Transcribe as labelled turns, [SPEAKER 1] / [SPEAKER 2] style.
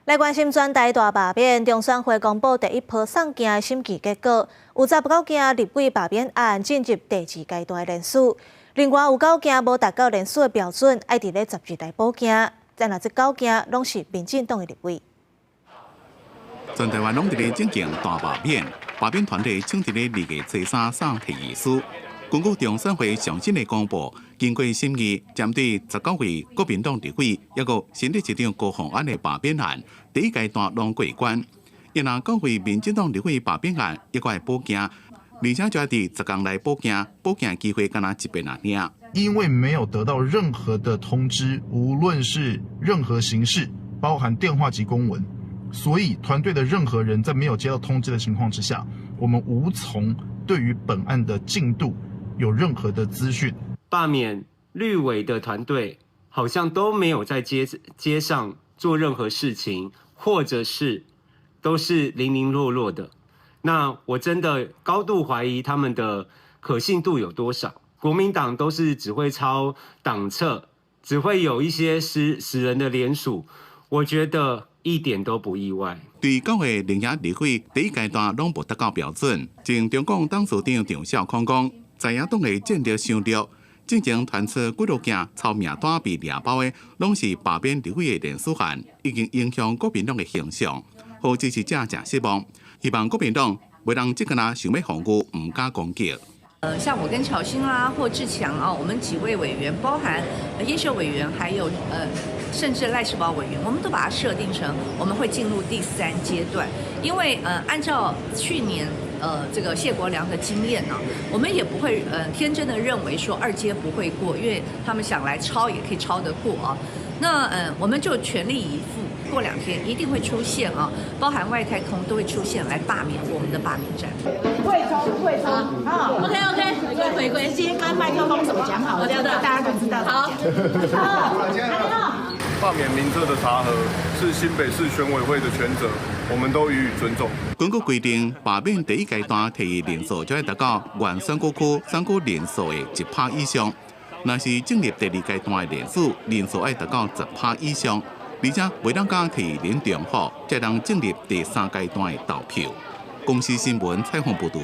[SPEAKER 1] 來關心全台大罷免，中選會公布第一波送件的審議結果，有19件立委罷免案進入第二階段的連署，另外有九件無達到連署的標準，愛佇咧10日內補件。但若這九件攏是民進黨的立委。
[SPEAKER 2] 全台灣攏佇咧進行大罷免，罷免團體搶佇咧2月初3送提議書。根據中選會上新的公布，經過審議，針對19位國民黨立委，抑閣新北市長高虹安的罷免案，第一階段攏過關。若九位民進黨立委罷免案，抑閣愛補件，而且就愛佇10工內補件，補件機會干焦一遍爾。
[SPEAKER 3] 因為沒有得到任何的通知，無論是任何形式，包含電話及公文，所以團隊的任何人在沒有接到通知的情況之下，我們無從對於本案的進度有任何的資訊。
[SPEAKER 4] 罷免綠委的團隊好像都沒有在街上做任何事情，或者是都是零零落落的。那我真的高度懷疑他們的可信度有多少？國民黨都是只會抄黨冊，只會有一些死人的聯署，我覺得一點都不意外。
[SPEAKER 2] 對九個另野立委第一階段攏無達到標準，前中廣董事長張孝康講，在野黨的戰力傷弱，進前傳出幾落件抄名單被掠包的，攏是罷免立委的連署案，已經影響國民黨的形象，予支持者誠失望。希望國民黨袂當只干焦想欲防禦，毋敢攻擊。
[SPEAKER 5] 像我跟巧芯啦，或志強啊，我們幾位委員，包含葉秀委員，還有甚至賴士葆委員，我們都把它設定成我們會進入第三階段，因為按照去年這個謝國樑的經驗呢，我們也不會天真的認為說二階不會過，因為他們想來抄也可以抄得過啊。那我們就全力以赴，過2天一定會出現啊，包含外太空都會出現來罷免我們的罷免戰。
[SPEAKER 6] 會衝會衝啊！
[SPEAKER 7] OK OK，回歸
[SPEAKER 6] 直接跟麥克風怎麼講好，這樣大家就知道。
[SPEAKER 7] 好。
[SPEAKER 8] 罷免名冊的查核是新北市選委會的權責，我們都予以尊重。
[SPEAKER 2] 根據規定，罷免第一階段提議人數就愛達到原選舉區選舉人數的1趴以上。若是進入第二階段的連署，人數愛達到10趴以上，而且袂當佮提議人重複，才能進入第三階段的投票。公視新聞採訪報導。